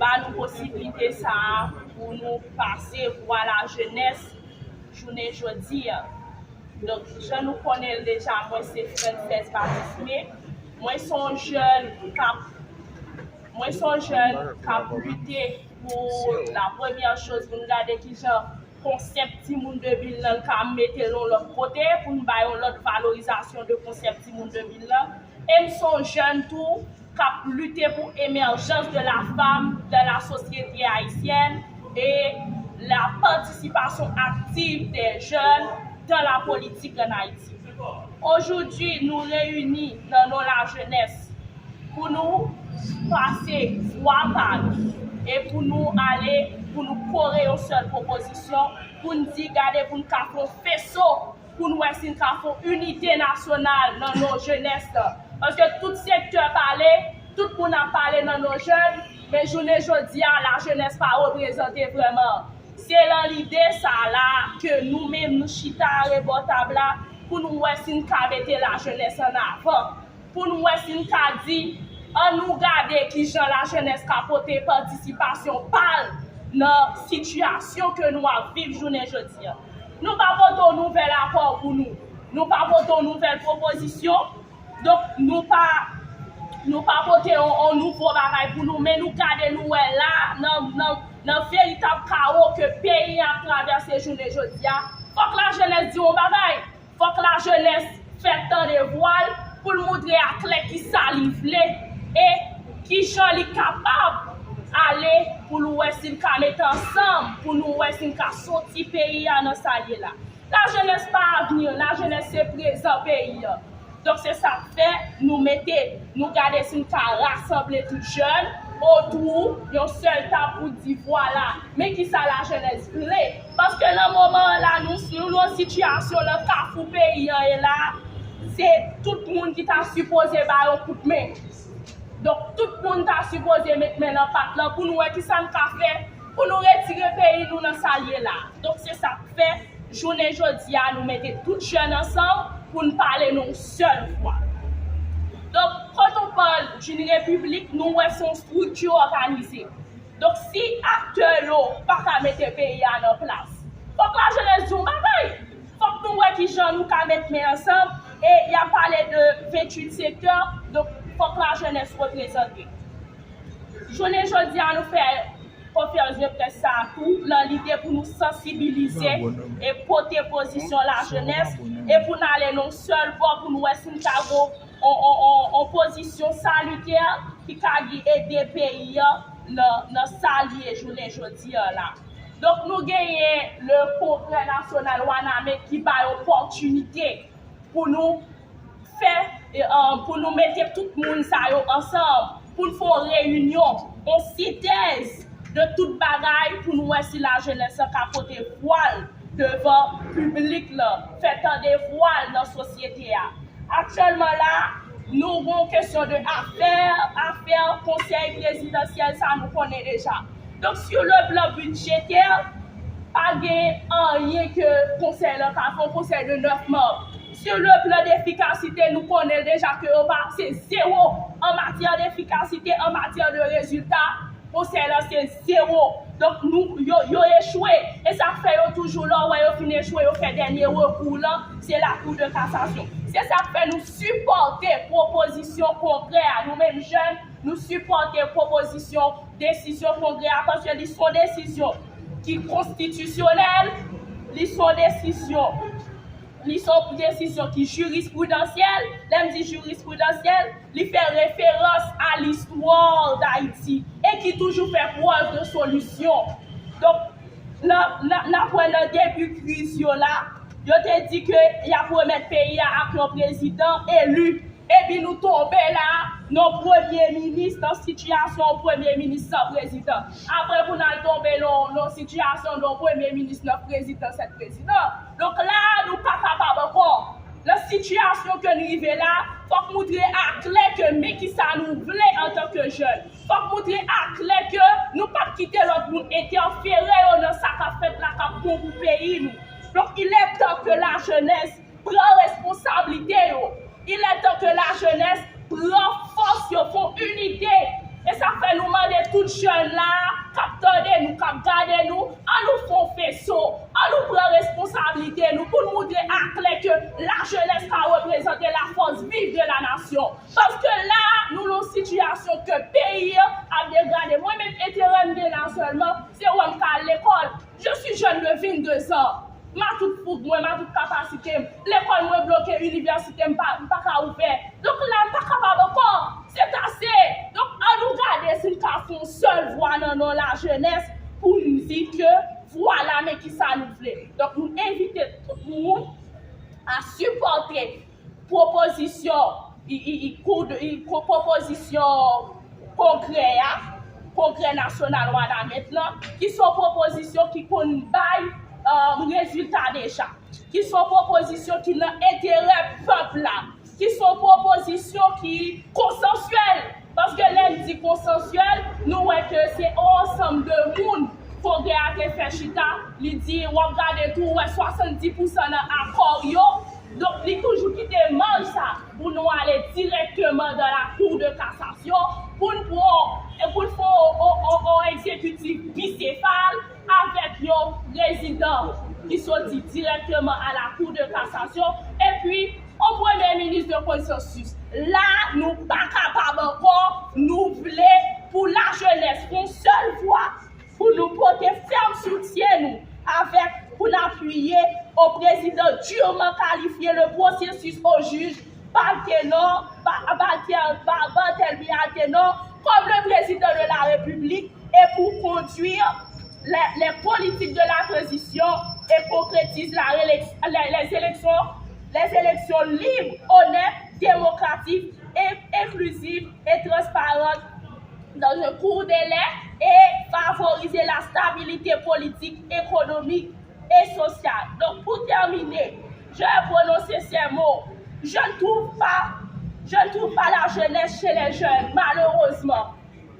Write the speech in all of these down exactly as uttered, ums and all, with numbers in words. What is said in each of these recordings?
ba nou posiblite sa a pou nou pase vwa lajenès jounen jodi a. Donk, jan nou konnen l deja, mwen se Frances Batisme. Mwen se yon jèn k ap mwen se yon jèn k ap lite pou la premyè choz pou n gade kijan konsèp timoun de bil lan ka mete l yon lòt kote, pou n bay yon lòt valorizasyon de konsèp timoun de bil lan. E m se yon jèn tou k ap lite pou émergence de la femme dans la société haïtienne et la participation active des jeunes dans la politique en Haïti. Aujourd'hui, nous réunis dans nos la jeunesse pour nous passer voix par nous et pour nous aller, pour nous correr une seule proposition, pour nous dire, gardez, pour nous faire un faisceau, pour nous essayer de faire une unité nationale dans nos jeunesses. Parce que tout secteur parle, tout le monde a parlé dans nos jeunes, mais je ne dis à la jeunesse pas représenté vraiment. Se lan lide sa la ke nou menm nou chita rebò tab la pou nou wè si n ka mete lajenès an avan, pou nou wè si n ka di, ann nou gade kijan lajenès ka pote patisipasyon pa l nan sitiyasyon ke nou ap viv jounen jodi a. Nou pa pote yon nouvèl akò pou nou. Nou pa pote yon nouvèl pwopozisyon. Donk, nou pa nou pa pote yon nouvo bagay pou nou, men nou gade nou wè la nan nan nan veritab kawo ke peyi a ap travèse jounen jodi a. Fòk lajenès di yon bagay. Fòk lajenès fè tande vwa l pou l montre aklè kisa li vle e kijan li kapab ale pou l wè si l ka mete ansanm, pou nou wè si l ka soti peyi a nan sa l ye la. Lajenès pa avni an, lajenès se prezan peyi a. Donk se sa k fè nou mete, nou gade si n ka rasanble tout jèn otou yon sèl tab pou di vwala, men kisa lajenès vle. Paske nan moman an la, nou, nou nan yon sitiyasyon nan kafou peyi an ye la, se tout moun ki ta sipoze ba yo kout men. Donk tout moun ta sipoze met men nan pat lan pou nou wè kisa n ka fè pou nou retire peyi nou nan sa l ye la. Donk se sa k fè jounen jodi a nou mete tout jèn ansanm pou n pale nan yon sèl vwa. Donk quand on parle d'une république, nou wè se yon strikti òganize. Donk si aktè yo pa ka mete peyi a nan plas, fòk lajenès di yon bagay. Fòk nou wè kijan nou ka met men ansanm e y ap pale de venntuit sektè, donk fòk lajenès reprezante. Jounen jodi a nou fè konferans de près sa a tou nan lide pou nou sansibilize e pote pozisyon lajenès e pou n ale nan yon sèl bò pou nou wè si n ka gon on, on, on, on pozisyon salitè ki ka gi- ede peyi a nan, nan sa l ye jounen jodi a la. Donk nou genyen le Congrès National Wanament ki bay opòtinite pou nou fè, e, e, pou nou mete tout moun sa yo ansanm, pou n fè yon reyinyon, yon sentèz de tout bagay pou nou wè si lajenès lan ka pote vwa l devan piblik lan, fè tande vwa l nan sosyete a. Aktyèlman la, nou gon kesyon de afè, afè konsèy prezidansyèl sa nou konnen deja. Donk sur le plan bidjetè, pa gen anyen ke konsèy lan ka fè, yon konsèy de nèf manm. Sur le plan d'efficacité, nou konnen deja ke yo pa, se zewo an matyè d'efficacité, an matyè de rezilta. Konsèy lan se zewo. Donk nou, yo, yo echwe. E sa k fè yo toujou lè w wè yo fin echwe, yo fè dènye rekou lan, se la Cour de cassation. Se sa k fè nou sipòte pwopozisyon kongrè a. Nou menm jèn, nou sipòte pwopozisyon, desizyon kongrè a, paske li se yon desizyon ki konstitisyonèl, li se yon desizyon li se yon desizyon ki jirisprudansyèl. Lè m di jirisprudansyèl, li fè referans a listwa Dayiti e ki toujou fè prèv de solisyon. Donk, n ap wè nan debi kriz yo la, yo te di ke y ap remèt peyi a ak yon prezidan eli. Epi nou tonbe la nan premye minis, nan sitiyasyon yon premye minis san prezidan. Apre pou n al tonbe nan, nan sitiyasyon yon premye minis nan prezidan sèt prezidan. Donk la a, nou pa kapab ankò. Nan sitiyasyon ke n rive la, fòk moutre aklè ke men kisa nou vle antanke jèn. Fòk moutre aklè ke nou p ap kite lòt moun entèfere yo nan sa k ap fèt la k ap bon pou peyi nou. Donk, il est temps que la jeunesse pran responsablite yo. Il est temps que la jeunesse pran fòs yo, fè yon inite. E sa fè nou mande tout jèn la k ap tande nou, k ap gade nou, an nou fè yon feso, an nou pran responsablite nou pou n moutre aklè ke lajenès ka reprezante la force vive de la nation. Paske la, nou nan yon sitiyasyon ke peyi a ap degrade. Mwen menm, enterè m gen la sèlman, se wè m ka al lekòl. Je suis jeune de vingt-deux ans. M a tout foug mwen, m a tout kapasite m. Lekòl mwen bloke, inivèsite m pa, m pa ka ouvè. Donk la, m pa kapab ankò. Se ase. Donk, an nou gade si n ka fè yon sèl vwa nan non lajenès pou n di ke vwala, men kisa nou vle. Donk, nou envite tout moun a sipòte pwopozisyon, i, i, i, kou de, i, ko- pwopozisyon kongrè a, kongrè nasyonal Wanament lan, ki se yon pwopozisyon ki konn bay um, rezilta deja, ki se yon pwopozisyon ki nan enterè pèp la, ki se yon pwopozisyon ki konsansyèl. Paske lè n di konsansyèl, nou wè ke se yon ansanm de moun kongrè a te fè chita, li di, w ap gade tou, w wè swasanndis pousan nan akò yo. Donk, li toujou kite maj sa pou nou ale dirèkteman dans la Cour de cassation, pou n pran, e pou n fè yon, yon, yon, yon egzekitif bisefal avèk yon prezidan ki soti dirèkteman a la Cour de cassation, epi yon premye minis de konsansis. La, nou pa kapab ankò, nou vle pou lajenès, yon sèl vwa, pou nou pote fèm soutyen nou avèk, pou n apiye yon prezidan durement qualifié, le processus au juge, Barthelon, Ba- Barthel- Ba- Barthélemy Athénon, comme le président de la République et pour conduire les, les politiques de la transition et concrétise la réélec- les, les élections, les élections libres, honnêtes, démocratiques, et inclusives et transparentes dans un court délai et favoriser la stabilité politique, économique et sociale. Donc, pour terminer, je vais prononcer ces mots. Je ne trouve pas, je ne trouve pas la jeunesse chez les jeunes, malheureusement.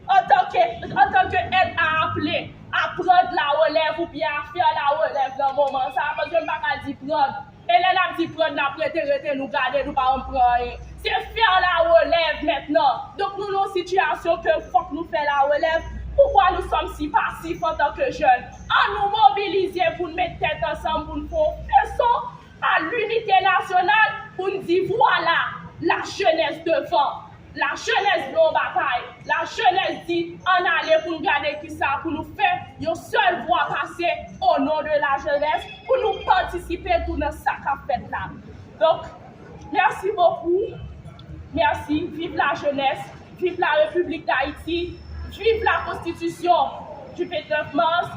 En tant que, en tant que aide à appeler, à prendre la relève ou bien à faire la relève dans le moment, ça, parce que je ne vais pas dire prendre. E lè n ap di pran, n ap rete, rete, nou gade, nou pa janm pran anyen. Se fè la relèv mentnan. Donk, nou nan yon sitiyasyon ke fòk nou fè la relèv. Pourquoi nous sommes si passifs en tant que jeunes? An nou mobilize pou n met tèt ansanm, pou n fè yon feson à l'unité nationale, pou n di, vwala, la jeunesse devant. Lajenès vle yon batay. Lajenès di, ann ale pou n gade kisa pou nou fè, yon sèl vwa pase, au nom de la jeunesse, pou nou patisipe tou nan sa k ap fèt la. Donk, merci beaucoup. Merci. Vive la jeunesse. Vive la République d'Haïti. Vive la Constitution du vingt-neuf mars.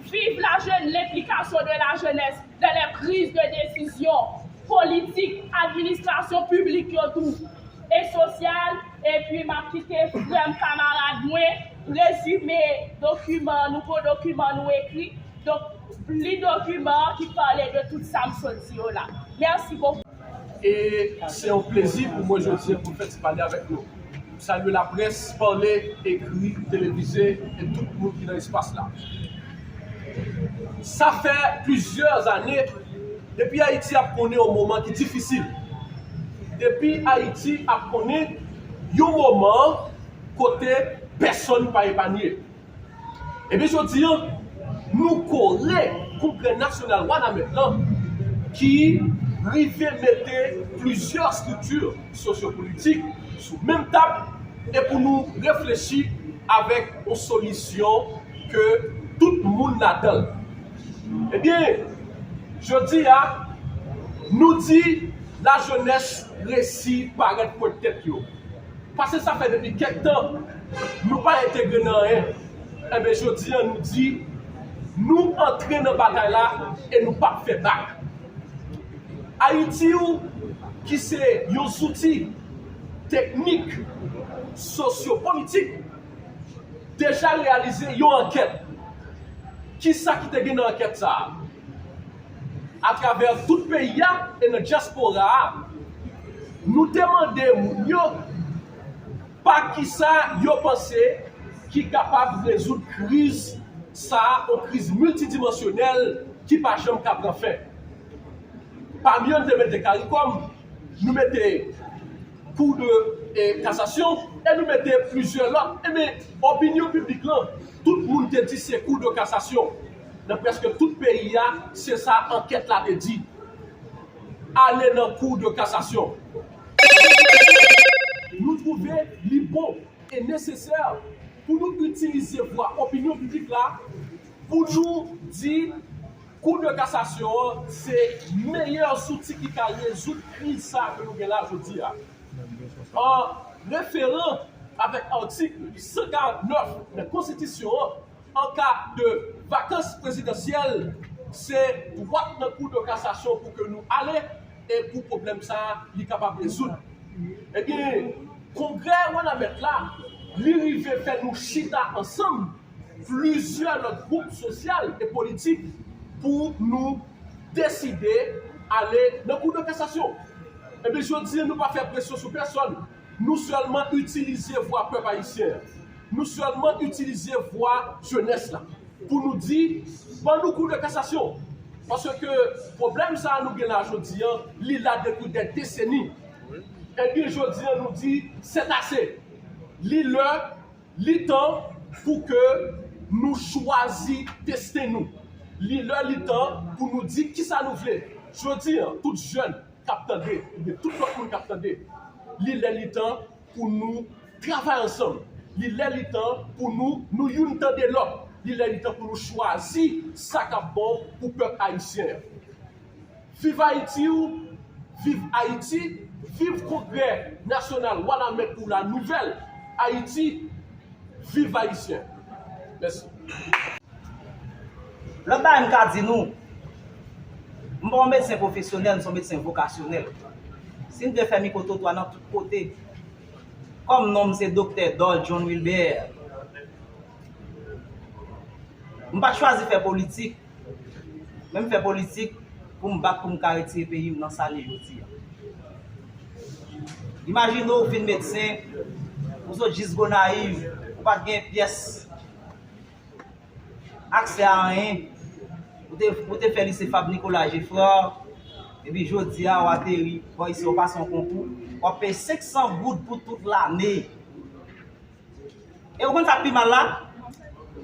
Vive la jeune, l'implication de la jeunesse dans les prises de décision politique, administration publique yo tou, e sosyal. Epi m ap kite frè m, kamarad mwen, rezime dokiman, nouvo dokiman nou ekri. Donk, li dokiman ki pale de tout sa m sot di yo la. Merci beaucoup. E se yon plezi pou mwen jodi a pou fè ti pale avèk nou. M salye laprès, pale, ekri, televize e tout moun ki nan espas la. Sa fè plizyè ane depi Ayiti ap konnen yon moman ki difisil. Depi Ayiti ap konnen yon moman kote pèsonn pa epanye. Ebyen, jodi a, nou kore Kongrè Nasyonal Wanament lan ki rive mete plizyè estrikti sosyopolitik sou menm tab e pou nou reflechi avèk yon solisyon ke tout moun ladan l. Ebyen, jodi a, nou di lajenès resi parèt pwent tèt yo. Paske sa fè depi kèk tan, nou pa entegre nan anyen. Enben, jodi a, nou di, nou antre nan batay la e nou p ap fè bak. Ayiti, ki se yon zouti teknik, sosyopolitik, deja reyalize yon ankèt. Kisa ki te gen nan ankèt sa a? Atravè tout peyi a e nan dyaspora a, nou te mande moun yo pa kisa yo panse ki kapab rezoud kriz sa a, yon kriz miltidimansyonèl ki pa janm ka pran fen. Pami yo, nou te mete CARICOM, nou mete Kou de eh, kasasyon e nou mete plizyè lòt. Ebyen, opinyon piblik lan, tout moun te di se kou de kasasyon. Nan prèske tout peyi a, se sa ankèt la te di. Ale nan kou de kasasyon. Nou twouve li bon e nesesè pou nou itilize vwa opinyon piblik la pou nou di kou de kasasyon an se meyè zouti ki ka rezoud kriz sa ke nou gen la jodi a. An referan avèk atik san karant nèf nan konstitisyon an, an ka de vakans prezidansyèl, se dwat nan kou de kasasyon pou ke nou ale e pou pwoblèm sa a li kapab rezoud. Ebyen, kongrè Wanament la, li rive fè nou chita ansanm plizyè lòt gwoup sosyal e politik pou nou deside ale nan kou de kasasyon. Ebyen, jodi a, nou pa fè presyon sou pèsòn. Nou sèlman itilize vwa pèp ayisyen an. Nou sèlman itilize vwa jenès la pou nou di, ban nou kou de kasasyon. Paske pwoblèm sa a nou gen la jodi a, li la depi dè deseni. Ebyen, jodi a, nou di, c'est assez. Li lè, li tan pou ke nou chwazi desten nou. Li lè, li tan pou nou di kisa nou vle. Jodi a, tout jèn k ap tande, oubyen tout lòt moun k ap tande, li lè, li tan pou nou travay ansanm. Li lè, li tan pou nou, nou youn tande lòt. Li lè, li tan pou nou chwazi sa k ap bon pou pèp ayisyen an. Viv Ayiti ou, viv Ayiti, viv Kongrè Nasyonal Wanament pou la Nouvèl Ayiti, viv Ayisyen. Mèsi. Lòt bagay m ka di nou, m pa yon medsen pwofesyonèl, m se yon medsen vokasyonèl. Si n vle fè mikwotrotwa nan tout kote, kòm non m se Doktè Dol John Wilbert, m pa t chwazi fè politik, men m fè politik pou m bat pou m ka retire peyi m nan sa l ye jodi a. Imajine w vin medsen, ou sot jis Gonayiv, ou pa t gen pyès aksè a anyen. Ou te, ou te fè lise Fab Nicolas Geffrard, epi jodi a w ateri bò isi, w pase yon konkou, w ap peye senk san goud pou tout lane. E ou konn sa k pi mal la?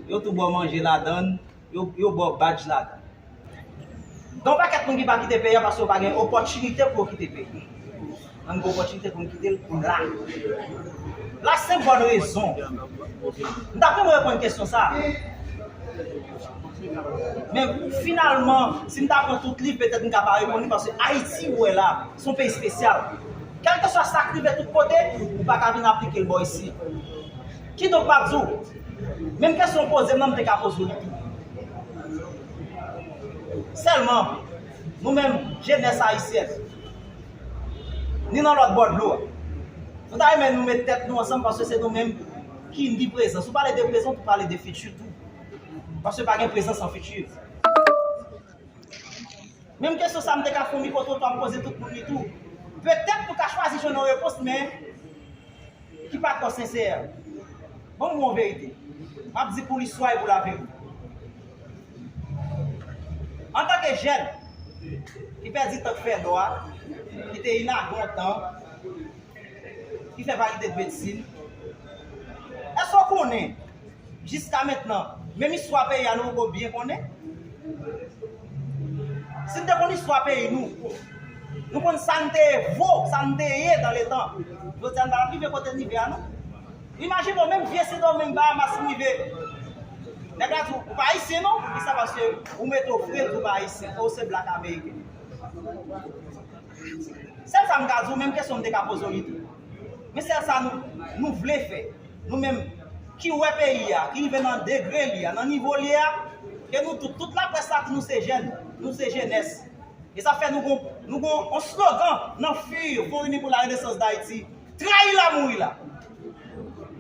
Yo tou ba w manje ladan l, yo, yo ba w badj ladan l. Gen yon pakèt moun ki pa kite peyi a paske yo pa gen opòtinite pou yo kite peyi a. Ann gen opòtinite pou n kite l la. La senp bòn rezon. M ta renmen reponn kesyon sa a. Men finalman, si m ta pran tout liv, petèt m ka pa reponn li, paske Ayiti, ou wè la, se yon peyi espesyal. Kèlkeswa sa k rive tout kote, ou pa ka vin aplike l bò isi. Kidonk, m ap di w, menm kesyon w poze m nan, m te ka poze w li tou. Sèlman, nou menm, jenès ayisyèn, ni nan lòt bò dlo a, nou ta renmen nou met tèt nou ansanm, paske se nou menm ki ni prezan. Si w pale de prezan, ou pale de fiti tou. Paske pa gen prezan san fiti. Menm kesyon sa a, m te ka fè yon mikwotrotwa, m poze tout moun li tou. Petèt nou ka chwazi jwenn yon repons, men ki pa twò sensè. Ban m di w yon verite. M ap di pou listwa e pou laverite. Antanke jèn ki pèdi tan k fè dwa, ki te inage yon tan, ki fè fakilte de medsin, èske w konnen, jiska mentnan, menm istwa peyi a nou poko byen konnen? Si n te konn istwa peyi nou, nou konn sa n te vo, sa n te ye dan letan, jodi a n pa t ap rive kote n rive a non. Imajine w, menm vye Sendomeng, Bahamas, m rive, nèg la di w, ou pa ayisyen non, poukisa? Paske ou mete w fre, di w pa ayisyen, ou se blak ameriken. Sèl sa m ka di w, menm kesyon m te ka poze w li tou. Men sèl sa nou, nou vle fè. Nou menm ki wè peyi a, ki rive nan degre li a, nan nivo li a, ke nou tout, tout laprès la di nou se jèn, nou se jenès. E sa fè nou gon, nou gon yon slogan nan FUR, Fonds Unis pour la Renaissance d'Haïti, trayi la, mouri la.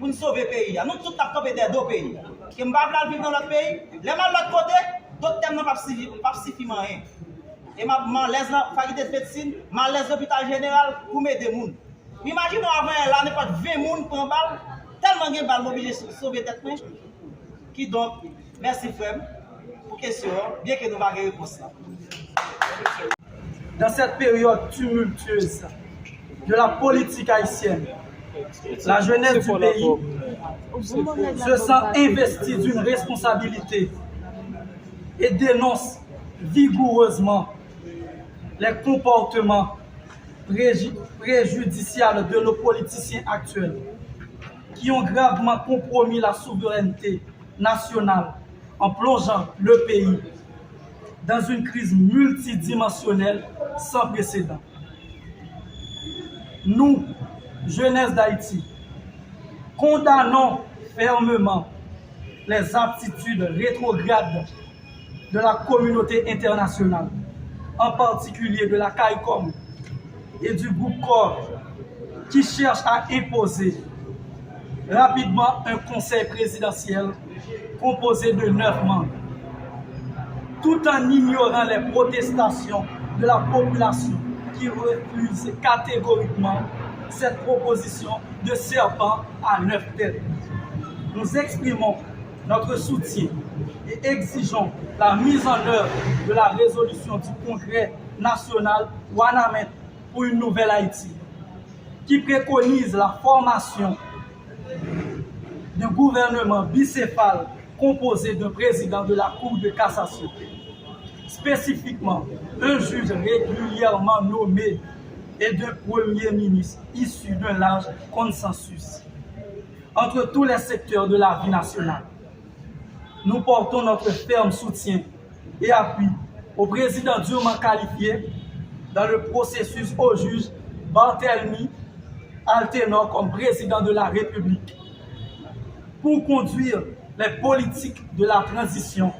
Pou n sove peyi a. Nou tout n ap kanpe dèyè do peyi a. Ke m pa vle al viv nan lòt peyi. Lè m al lòt kote, doktè m nan p ap sifi, p ap sifi m anyen. E m ap, m alèz nan fakilte de medsin, m alèz lopital jeneral pou m ede moun. Imajine w, avan yè la, nenpòt ven moun pran bal, tèlman gen bal, m oblije so-, sove tèt mwen. Kidonk, mèsi frè m pou kesyon an, byenke nou pa gen repons lan. Dans cette période tumultueuse, de la politique haïtienne, la jeunesse du pays se sent investie d'une responsabilité et dénonce vigoureusement les comportements préju- préjudiciables de nos politiciens actuels qui ont gravement compromis la souveraineté nationale en plongeant le pays dans une crise multidimensionnelle sans précédent. Nous, jeunesse d'Haïti, condamnons fermement les attitudes rétrogrades de la communauté internationale, en particulier de la CARICOM et du groupe CORE, qui cherchent à imposer rapidement un conseil présidentiel composé de neuf membres, tout en ignorant les protestations de la population qui refuse catégoriquement cette proposition de serpent à neuf têtes. Nous exprimons notre soutien et exigeons la mise en œuvre de la résolution du Congrès national Wanament pour une nouvelle Haïti, qui préconise la formation d'un gouvernement bicéphale composé d'un président de la Cour de cassation, spécifiquement un juge régulièrement nommé et d'un premier ministre issu d'un large consensus entre tous les secteurs de la vie nationale. Nous portons notre ferme soutien et appui au président dûment qualifié dans le processus au juge Barthélemy Altenor comme président de la République pour conduire les politiques de la transition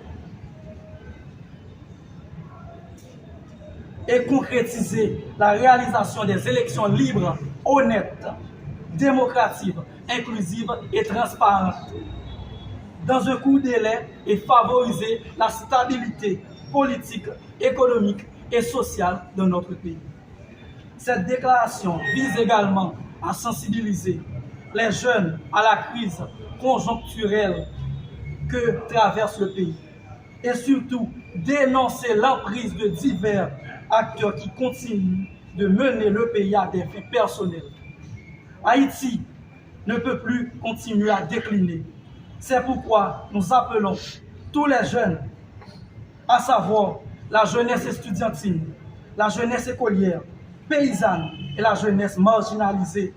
et concrétiser la réalisation des élections libres, honnêtes, démocratiques, inclusives et transparentes dans un court délai et favoriser la stabilité politique, économique et sociale dans notre pays. Cette déclaration vise également à sensibiliser les jeunes à la crise conjoncturelle que traverse le pays et surtout dénoncer l'emprise de divers acteurs qui continuent de mener le pays à des fins personnelles. Haïti ne peut plus continuer à décliner. C'est pourquoi nous appelons tous les jeunes, à savoir la jeunesse estudiantine, la jeunesse écolière, paysanne et la jeunesse marginalisée,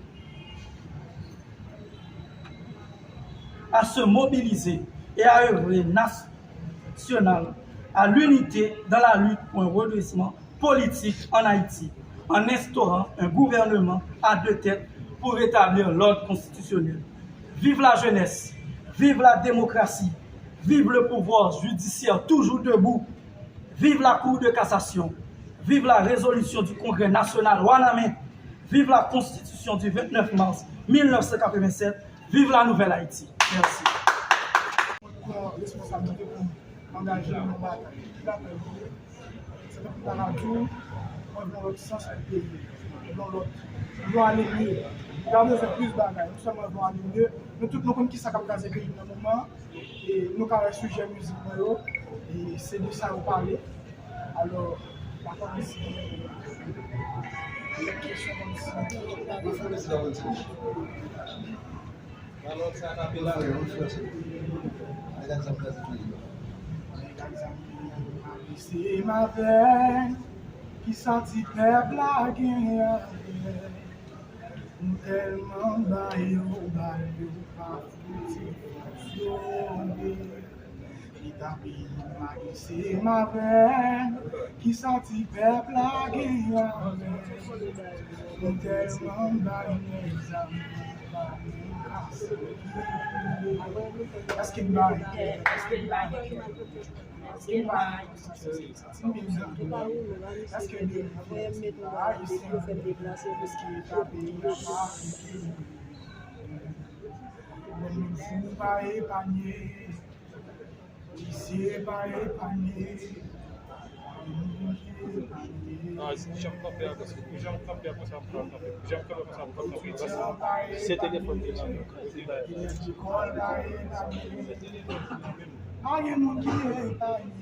à se mobiliser et à œuvrer national à l'unité dans la lutte pour un redressement politique en Haïti, en instaurant un gouvernement à deux têtes pour rétablir l'ordre constitutionnel. Vive la jeunesse, vive la démocratie, vive le pouvoir judiciaire toujours debout, vive la Cour de cassation, vive la résolution du Congrès national Wanament, vive la Constitution du vingt-neuf mars mille neuf cent quatre-vingt-sept, vive la Nouvelle Haïti. Merci. Pran responsablite pou angaje nou nan batay. Ki batay nou ye? Se tankou m ta ka di w, mwen vle yon lòt sans pou peyi. Mwen vle yon lòt, nou ale mye. Nou pa bezwen plis bagay. Nou sèlman vle ale mye. Nou tout nou konn kisa k ap kraze peyi m nan moman an. E nou ka wè sijè mizik mwen yo. E se de sa yo pale. Alò, m pa konnen si gen kèk kesyon kòmsi. Se m avè n ki santi pèp la gen avè n. Nou tèlman ba yo bal yo pa fouti fonksyone. Leta peyi m la gen se m avè n ki santi pèp la gen avè n. Nou tèlman bay nèg zam yo pa menm ka sirkile. Èske n bay kè? Èske n bay kè? Èske n bay kè? Èske de nou fè ti bagay, se nou menm ki fè peyi a pa aplike nou. Bon, nou fou pa epanye. Visye pa epanye. Nou epanye. Non, jan m kanpe a konsa, jan m kanpe a konsa, m pral kanpe. Jan m kanpe a konsa, m pral kanpe. Se telefòn ki nan men. Kòl pa epanye. Pa gen moun ki epanye.